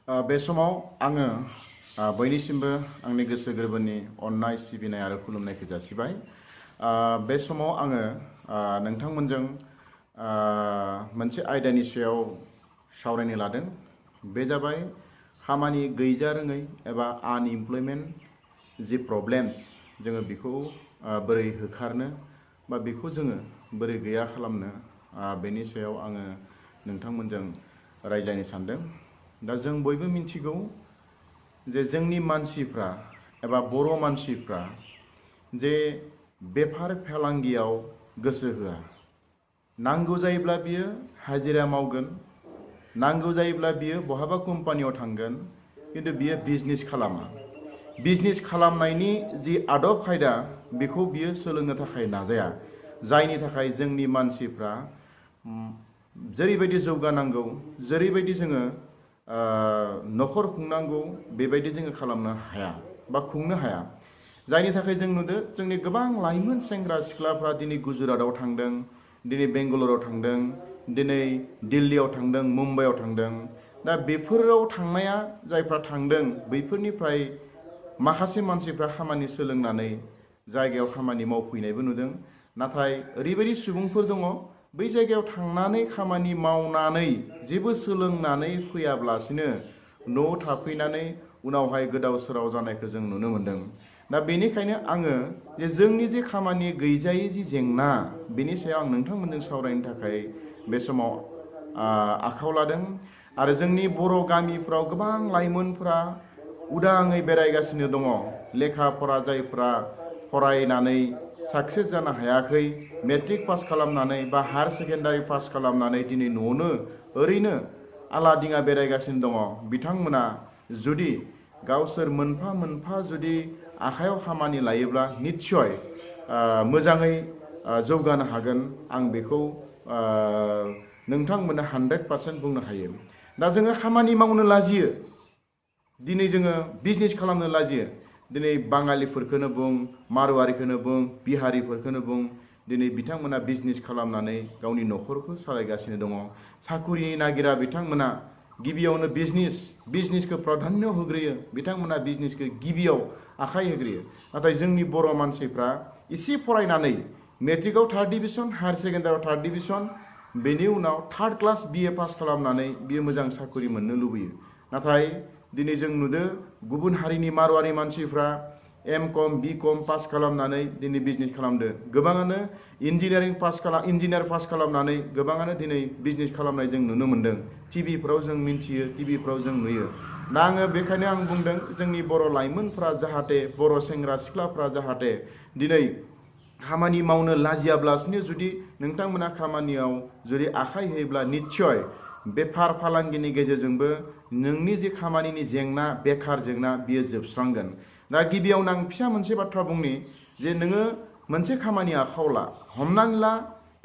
बे समाव आङो बयनिसिमबो आंनि गोसो गोरबोनि अननाय सिबिनाय आरो खुलुमनायखौ जासिबाय। बे समाव आङो नोंथांमोनजों मोनसे आयदानि सायाव सावरायनो लादों। बे जाबाय खामानि गैजारोङै एबा आनइमप्लयमेन्ट जि प्रब्लेम्स जोङो बेखौ बोरै होखारनो बा बेखौ जोङो बोरै गैया खालामनो बेनि सायाव आङो नोंथांमोनजों रायज्लायनो सानदों। दा जों बयबो मिथिगौ जे जोंनि मानसिफ्रा एबा बर' मानसिफ्रा जे बेफार फालांगियाव गोसो होआ। नांगौ जायोब्ला बियो हाजिरा मावगोन, नांगौ जायोब्ला बियो बहाबा कम्पानियाव थांगोन, किन्तु बियो बिजनेस खालामा। बिजनेस खालामनायनि जि आदब खायदा बेखौ बियो सोलोंनो थाखाय नाजाया। जायनि थाखाय जोंनि मानसिफ्रा जेरैबायदि जौगानांगौ, जेरैबायदि जोङो नखर खुंनांगौ बेबायदि जोङो खालामनो हाया बा खुंनो हाया। जायनि थाखाय जों नुदों जोंनि गोबां लाइमोन सेंग्रा सिख्लाफ्रा दिनै गुजरातआव थांदों, दिनै बेंगालराव थांदों, दिनै दिल्लीयाव थांदों, मुम्बाइआव थांदों। दा बेफोराव थांनाया जायफ्रा थांदों बैफोरनिफ्राय माखासे मानसिफ्रा खामानि सोलोंनानै जायगायाव खामानि मावफैनायबो नुदों। नाथाय ओरैबायदि सुबुंफोर दङ बै जायगायाव थांनानै खामानि मावनानै जेबो सोलोंनानै फैयाब्लासिनो न'आव थाफैनानै उनावहाय गोदाव सोराव जानायखौ जों नुनो मोन्दों। दा बेनिखायनो आङो जे जोंनि जे खामानि गैजायै जि जेंना बेनि सायाव आं नोंथांमोनजों सावरायनो थाखाय बे समाव आखायाव लादों। आरो जोंनि बर' गामिफ्राव गोबां लाइमोनफोरा उदाङै बेरायगासिनो दङ। लेखा फरा जायफ्रा फरायनानै साक्सेस जानो हायाखै, मेट्रिक पास खालामनानै बा हायार सेकेन्डारि पास खालामनानै दिनै न'आवनो ओरैनो आला दिङा बेरायगासिनो दङ। बिथांमोना जुदि गावसोर मोनफा मोनफा जुदि आखायाव खामानि लायोब्ला निस्सय मोजाङै जौगानो हागोन। आं बेखौ नोंथांमोना 100% बुंनो हायो। दा जोङो खामानि मावनो लाजियो, दिनै जोङो बिजनेस खालामनो लाजियो। दिनै बाङालिफोरखौनो बुं, मारवारिखौनो बुं, बिहारिफोरखौनो बुं, दिनै बिथांमोना बिजनेस खालामनानै गावनि न'खरखौ सालायगासिनो दङ। साखरि नागिरा बिथांमोना गिबियावनो बिजनेसखौ प्राधान्य होग्रोयो। बिथांमोना बिजनेसखौ गिबियाव आखाइ होग्रोयो। नाथाय जोंनि बर' मानसिफ्रा एसे फरायनानै मेट्रिकआव 3rd डिभिजन, हायार सेकेन्डारियाव 3rd डिभिजन, बेनि उनाव 3rd क्लास BA पास खालामनानै बियो मोजां साखरि मोननो लुबैयो। नाथाय दिनै जों नुदों गुबुन हारिनि मारवारि मानसिफ्रा M.Com, B.Com पास खालामनानै दिनै बिजनेस खालामदो। गोबाङानो इन्जिनियार पास खालामनानै गोबाङानो दिनै बिजनेस खालामनाय जों नुनो मोन्दों। टिभिफ्राव जों मिन्थियो, टिभिफ्राव जों नुयो। दा आङो बेखायनो आं बुंदों जोंनि बर' लाइमोनफ्रा जाहाथे, बर' सेंग्रा सिख्लाफ्रा जाहाथे दिनै खामानि मावनो लाजियाब्लासिनो जुदि नोंथांमोना खामानियाव जुदि आखाइ होयोब्ला निस्सय बेफार फालांगिनि गेजेरजोंबो नोंनि जे खामानिनि जेंना, बेखार जेंना बियो जोबस्रांगोन। दा गिबियावनो आं फिसा मोनसे बाथ्रा बुंनि जे नोङो मोनसे खामानि आखायाव ला। हमनानै ला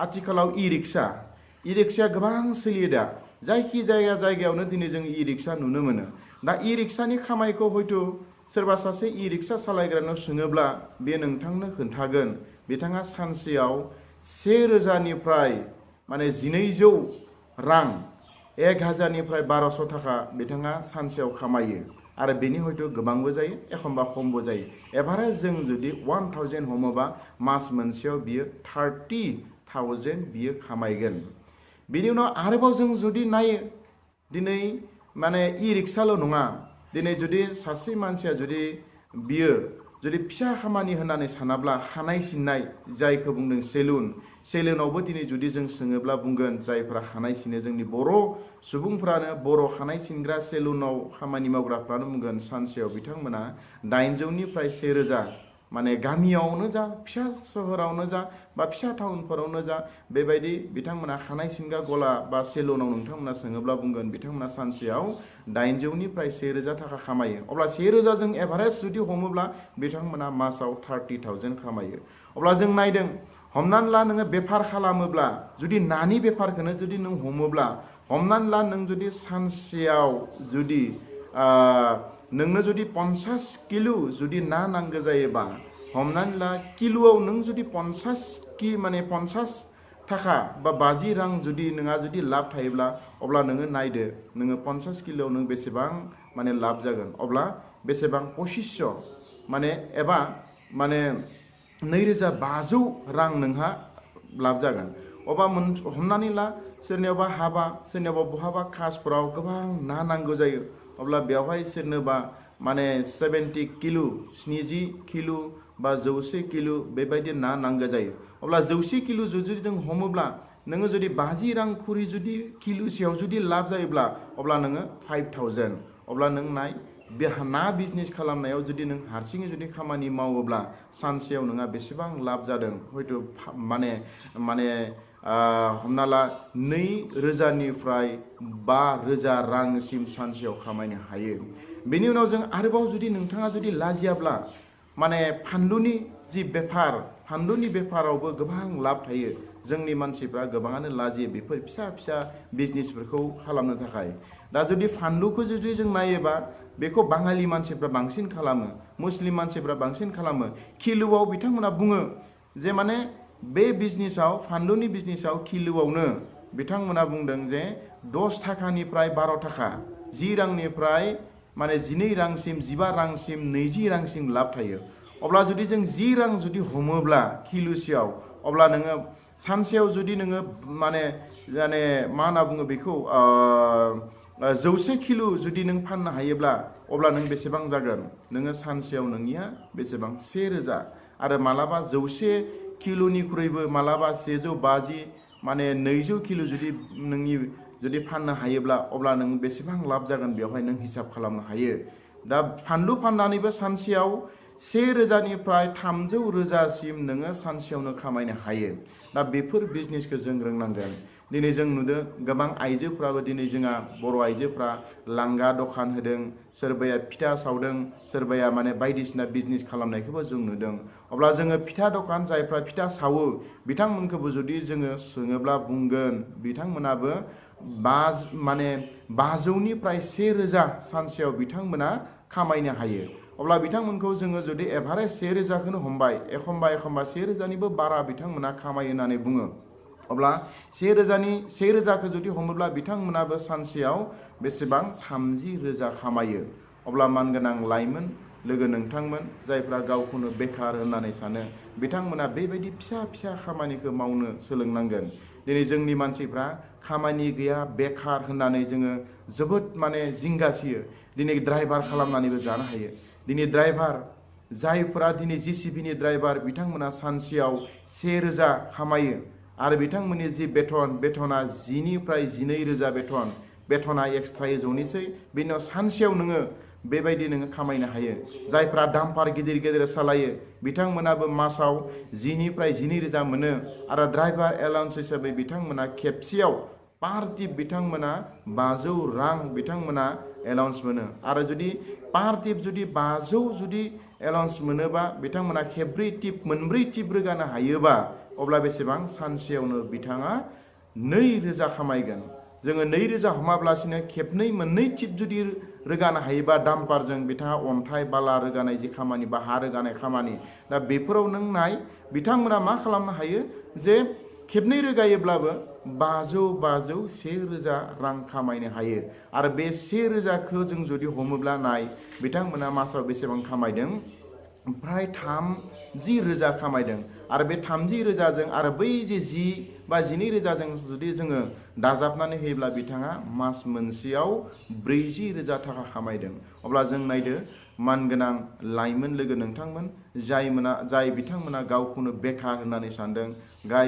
आथिखालाव इ-रिक्साया गोबां सोलियो दा। जायखि जायगायावनो दिनै जों इ-रिक्सा नुनो मोनो। दा इ-रिक्सानि खामायखौ हयथ' सोरबा सासे इ-रिक्सा सालायग्रानाव सोङोब्ला बे नोंथांनो खोन्थागोन बिथाङा सानसेयाव 1000निफ्राय माने 1200 रां, 1000निफ्राय 1200 थाखा बिथाङा सानसेयाव खामायो। आरो बेनि हयथ' गोबांबो जायो, एखमबा खमबो जायो। एभारेज जों जुदि 1000 हमोबा मास मोनसेयाव बियो 30,000 बियो खामायगोन। बेनि उनाव आरोबाव जों जुदि नायो, दिनै माने इ-रिक्साल' नङा, दिनै जुदि सासे मानसिया बियो जुदि फिसा खामानि होननानै सानाब्ला खानाय सिननाय, जायखौ बुंदों सेलुनावबो दिनै जुदि जों सोङोब्ला बुंगोन जायफ्रा खानाय सिनो, जोंनि बर' सुबुंफ्रानो, बर' खानाय सिनग्रा सेलुनाव खामानि मावग्राफ्रानो बुंगोन सानसेयाव बिथांमोना 900निफ्राय 1000, माने गामियावनो जा, फिसा सोहोरावनो जा बा फिसा टाउनफोरावनो जा, बेबायदि बिथांमोना खानाय सिनग्रा गला बा सेलुनाव नोंथांमोना सोङोब्ला बुंगोन बिथांमोना सानसेयाव 900निफ्राय 1000 थाखा खामायो। अब्ला 1000 जों एभारेज जुदि हमोब्ला बिथांमोना मासाव 30,000 खामायो। अब्ला जों नायदों, हमनानै ला नोङो बेफार खालामोब्ला, जुदि नानि बेफारखौनो जुदि नों हमोब्ला, हमनानै ला नों जुदि सानसेयाव जुदि नोंनो जुदि 50 किल' जुदि ना नांगौ जायोबा, हमनानै ला किल'आव नों जुदि 50 थाखा बा 50 रां जुदि नोंहा जुदि लाब थायोब्ला अब्ला नोङो नायदो नोङो 50 किल'आव नों बेसेबां माने लाब जागोन अब्ला बेसेबां 2500 माने एबा माने 2500 रां नोंहा लाब जागोन अबा हमनानै ला सोरनियावबा हाबा सोरनियावबा बहाबा कासफोराव गोबां ना नांगौ जायो अब्ला बेवहाय सोरनोबा माने 70 किलो 70 किलो बा 100 किलो बेबायदि ना नांगौ जायो अब्ला 100 किलो जुदि नों हमोब्ला नोङो जुदि 50 रां खरि जुदि किल'सेयाव जुदि लाब जायोब्ला अब्ला नोङो 5000 अब्ला नों नाय बे ना बिजनेस खालामनायाव जुदि नों हारसिङै जुदि खामानि मावोब्ला सानसेयाव नोंहा बेसेबां लाब जादों हयथ' माने हमना ला 2000निफ्राय 5000 रांसिम सानसेयाव खामायनो हायो बेनि उनाव जों आरोबाव जुदि नोंथाङा जुदि लाजियाब्ला माने फानलुनि जि बेफार फानलुनि बेफारावबो गोबां लाब थायो जोंनि मानसिफ्रा गोबाङानो लाजियो बेफोर फिसा फिसा बिजनेसफोरखौ खालामनो थाखाय दा जुदि फानलुखौ जुदि जों नायोबा बेखौ बाङालि मानसिफ्रा बांसिन खालामो मुस्लिम मानसिफ्रा बांसिन खालामो किल'आव बिथांमोना बुङो जे माने बे बिजनेसाव फानलुनि बिजनेसाव किल'आवनो बिथांमोना बुंदों जे 10 थाखानिफ्राय 12 थाखा 10 रांनिफ्राय माने 12 रांसिम 15 रांसिम 20 रांसिम लाब थायो अब्ला जुदि जों 10 रां जुदि हमोब्ला किल'सेयाव अब्ला नोङो सानसेयाव जुदि नोङो माने मा होनना बुङो बेखौ 100 किलो जुदि नों फाननो हायोब्ला अब्ला नों बेसेबां जागोन नोङो सानसेयाव नोंनिया बेसेबां 1000 आरो मालाबा 100 किल'निख्रुइबो मालाबा 150 माने 200 किलो जुदि नोंनि जुदि फाननो हायोब्ला अब्ला नों बेसेबां लाब जागोन बेवहाय नों हिसाब खालामनो हायो दा फानलु फाननानैबो सानसेयाव 1000निफ्राय 300,000सिम नोङो सानसेयावनो खामायनो हायो दा बेफोर बिजनेसखौ जों रोंनांगोन दिनै जों नुदों गोबां आइजोफ्राबो दिनै जोंहा बर' आइजोफ्रा लांगा दखान होदों सोरबाया फिथा सावदों सोरबाया माने बायदिसिना बिजनेस खालामनायखौबो जों नुदों अब्ला जोङो फिथा दखान जायफ्रा फिथा सावो बिथांमोनखौबो जुदि जोङो सोङोब्ला बुंगोन बिथांमोनाबो 500निफ्राय 1000 सानसेयाव बिथांमोना खामायनो हायो अब्ला बिथांमोनखौ जोङो जुदि एभारेज 1000खौनो हमबाय एखमबा 1000निबो बारा बिथांमोना खामायो होननानै बुङो अब्ला 1000खौ जुदि हमोब्ला बिथांमोनाबो सानसेयाव बेसेबां 30,000 खामायो अब्ला मानगोनां लाइमोन लोगो नोंथांमोन जायफ्रा गावखौनो बेखार होननानै सानो बिथांमोना बेबायदि फिसा फिसा खामानिखौ मावनो सोलोंनांगोन दिनै जोंनि मानसिफ्रा खामानि गैया बेखार होननानै जोङो जोबोद माने जिंगासियो दिनै ड्राइभार खालामनानैबो जानो हायो दिनै ड्राइभार जायफोरा दिनै JCBनि ड्राइभार बिथांमोना सानसेयाव 1000 खामायो आरो बिथांमोननि जि बेथना 10निफ्राय 12,000 बेथना एक्सट्रायै जौनोसै बेनि उनाव सानसेयाव नोङो बेबायदि नोङो खामायनो हायो जायफ्रा डाम्पार गिदिर गिदिर सालायो बिथांमोनाबो मासाव 10निफ्राय 12,000 मोनो आरो ड्राइभार एलाउन्स हिसाबै बिथांमोना खेबसेयाव पार टिप बिथांमोना 500 रां बिथांमोना एलाउन्स मोनो आरो जुदि पार टिप जुदि 500 जुदि एलाउन्स मोनोबा बिथांमोना खेब्रै टिप मोनब्रै टिप रोगानो हायोबा अब्ला बेसेबां सानसेयावनो बिथाङा 2000 खामायगोन जोङो 2000 हमाब्लासिनो खेबनै मोननै टिप जुदि रोगानो हायोबा डाम्पारजों बिथाङा अन्थाइ बाला रोगानाय जि खामानि बा हा रोगानाय खामानि दा बेफोराव नों नाय बिथांमोना मा खालामनो हायो जे खेबनै रोगायोब्लाबो 500 1000 रां खामायनो हायो आरो बे 1000खौ जों जुदि हमोब्ला नाय बिथांमोना मासाव बेसेबां खामायदों फ्राय 30,000 खामायदों आरो बे 30,000जों आरो बै जे 10 बा 12,000जों जुदि जोङो दाजाबनानै होयोब्ला बिथाङा मास मोनसेयाव 40,000 थाखा खामायदों अब्ला जों नायदो मानगोनां लाइमोन लोगो नोंथांमोन जाय बिथांमोना गावखौनो बेखार होननानै सानदों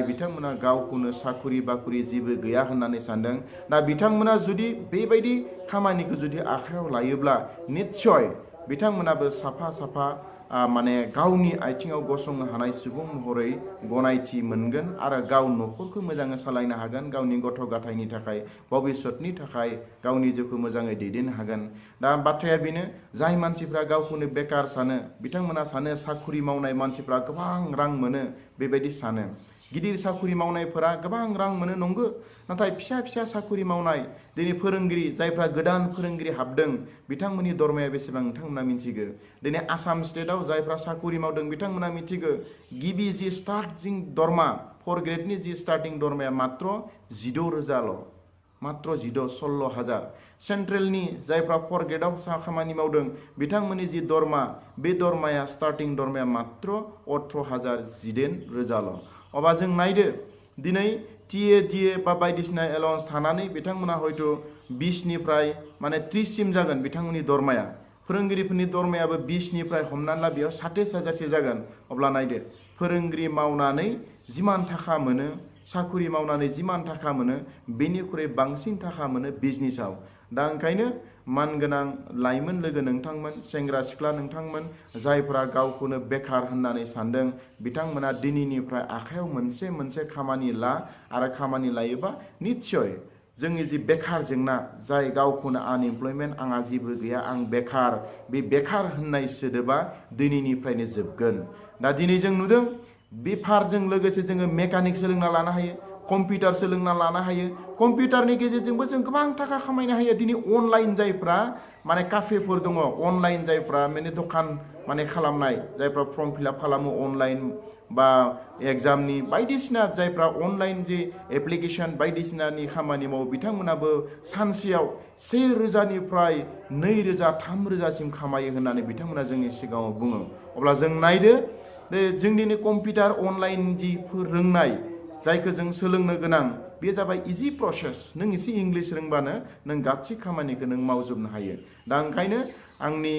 बिथांमोना गावखौनो साखरि बाखरि जेबो गैया होननानै सानदों दा बिथांमोना जुदि बेबायदि खामानिखौ जुदि आखायाव लायोब्ला निस्सय बिथांमोनाबो साफा माने गावनि आथिङाव गसंनो हानाय सुबुं महरै गनायथि मोनगोन आरो गाव न'खरखौ मोजाङै सालायनो हागोन गावनि गथ' गथायनि थाखाय भबिष्यतनि थाखाय गावनि जिउखौ मोजाङै दैदेननो हागोन दा बाथ्राया बेनो जाय मानसिफ्रा गावखौनो बेकार सानो बिथांमोना सानो साखरि मावनाय मानसिफ्रा गोबां रां मोनो बेबायदि सानो गिदिर साखरि मावनायफोरा गोबां रां मोनो नंगौ, नाथाय फिसा फिसा साखरि मावनाय दिनै फोरोंगिरि जायफ्रा गोदान फोरोंगिरि हाबदों बिथांमोननि दरमाया बेसेबां नोंथांमोना मिथिगौ। दिनै आसाम स्टेटआव जायफ्रा साखरि मावदों बिथांमोना मिथिगौ गिबि जि स्टार्टिं दरमा 4 ग्रेडनि जि स्टार्टिं दरमाया मात्र 16,000ल', मात्र 16,000। सेन्ट्रेलनि जायफ्रा 4 ग्रेडआव खामानि मावदों बिथांमोननि जि दरमा बे दरमाया स्टार्टिं दरमाया मात्र 18,000-19,000ल'। अब्ला जों नायदो दिनै टिए डिए बा बायदिसिना एलाउन्स थानानै बिथांमोना हयथ' 20निफ्राय माने 30 सिम जागोन बिथांमोननि दरमाया। फोरोंगिरिफोरनि दरमायाबो 20निफ्राय हमनानै ला बेयाव 27,000सो जागोन। अब्ला नायदो फोरोंगिरि मावनानै जिमान थाखा मोनो, साखरि मावनानै जिमान थाखा मोनो बेनिख्रुइ बांसिन थाखा मोनो बिजनेसाव। दा ओंखायनो मानगोनां लाइमोन लोगो नोंथांमोन, सेंग्रा सिख्ला नोंथांमोन जायफ्रा गावखौनो बेखार होननानै सानदों बिथांमोना दिनैनिफ्राय आखायाव मोनसे खामानि ला आरो खामानि लायोबा निस्सय जोंनि जि बेखार जेंना, जाय गावखौनो आनएमप्लयमेन्ट आंहा जेबो गैया आं बेखार, बे बेखार होननाय सोदोबा दिनैनिफ्रायनो जोबगोन। दा दिनै जों नुदों बेफारजों लोगोसे जोङो मेकानिक सोलोंना लानो हायो, कम्पिउटार सोलोंना लानो हायो। कम्पिउटारनि गेजेरजोंबो जों गोबां थाखा खामायनो हायो। दिनै अनलाइन जायफ्रा माने काफेफोर दङ, अनलाइन जायफ्रा माने दखान माने खालामनाय, जायफ्रा फर्म फिलआप खालामो अनलाइन बा एग्जामनि बायदिसिना जायफ्रा अनलाइन जे एप्लिकेसन बायदिसिनानि खामानि मावो बिथांमोनाबो सानसेयाव 1,000निफ्राय 2,000-3,000सिम खामायो होननानै बिथांमोना जोंनि सिगाङाव बुङो। अब्ला जों नायदो जोंनिनो कम्पिउटार अनलाइन जि रोंनाय जायखौ जों सोलोंनो गोनां बे जाबाय इजि प्रसेस। नों एसे इंलिश रोंबानो नों गासै खामानिखौ नों मावजोबनो हायो। दा ओंखायनो आंनि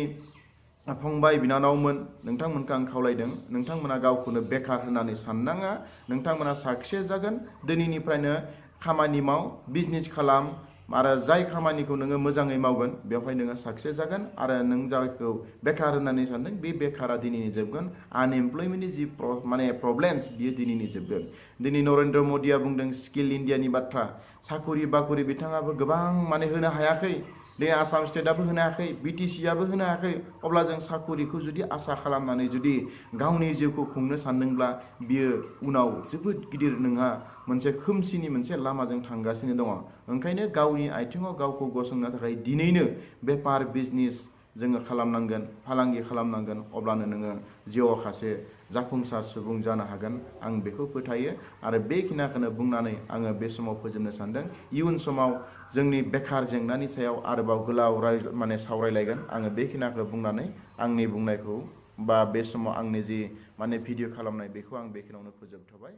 फंबाय बिनानावमोन नोंथांमोनखौ आं खावलायदों, नोंथांमोना गावखौनो बेखार होननानै साननाङा, नोंथांमोना साक्सेस जागोन। दिनैनिफ्रायनो खामानि माव, बिजनेस खालाम आरो जाय खामानिखौ नोङो मोजाङै मावगोन बेवहाय नोङो साक्सेस जागोन। आरो नों जायखौ बेखार होननानै सानदों बे बेखारा दिनैनि जोबगोन। आनएमप्लयमेन्टनि जि माने प्रब्लेम्स बियो दिनैनि जोबगोन। दिनै नरेन्द्र मदिया बुंदों स्किल इन्डियानि बाथ्रा, साखरि बाखरि बिथाङाबो गोबां माने होनो हायाखै, दिनै आसाम स्टेटआबो होनो हायाखै, बिटिसिआबो होनो हायाखै। अब्ला जों साखरिखौ जुदि आसा खालामनानै जुदि गावनि जिउखौ खुंनो सानदोंब्ला बियो उनाव जोबोद गिदिर नोंहा मोनसे खोमसिनि मोनसे लामाजों थांगासिनो दङ। ओंखायनो गावनि आथिङाव गावखौ गसंनो थाखाय दिनैनो बेफार बिजनेस जोङो खालामनांगोन, फालांगि खालामनांगोन। अब्लानो नोङो जिउआव सासे जाफुंसार सुबुं जानो हागोन, आं बेखौ फोथायो। आरो बेखिनिखौनो बुंनानै आङो बे समाव फोजोबनो सानदों। इयुन समाव जोंनि बेखार जेंनानि सायाव आरोबाव गोलाव माने सावरायलायगोन। आङो बेखिनिखौ बुंनानै आंनि बुंनायखौ बा बे समाव आंनि जि माने भिडिअ खालामनाय बेखौ आं बेखिनियावनो फोजोबथ'बाय।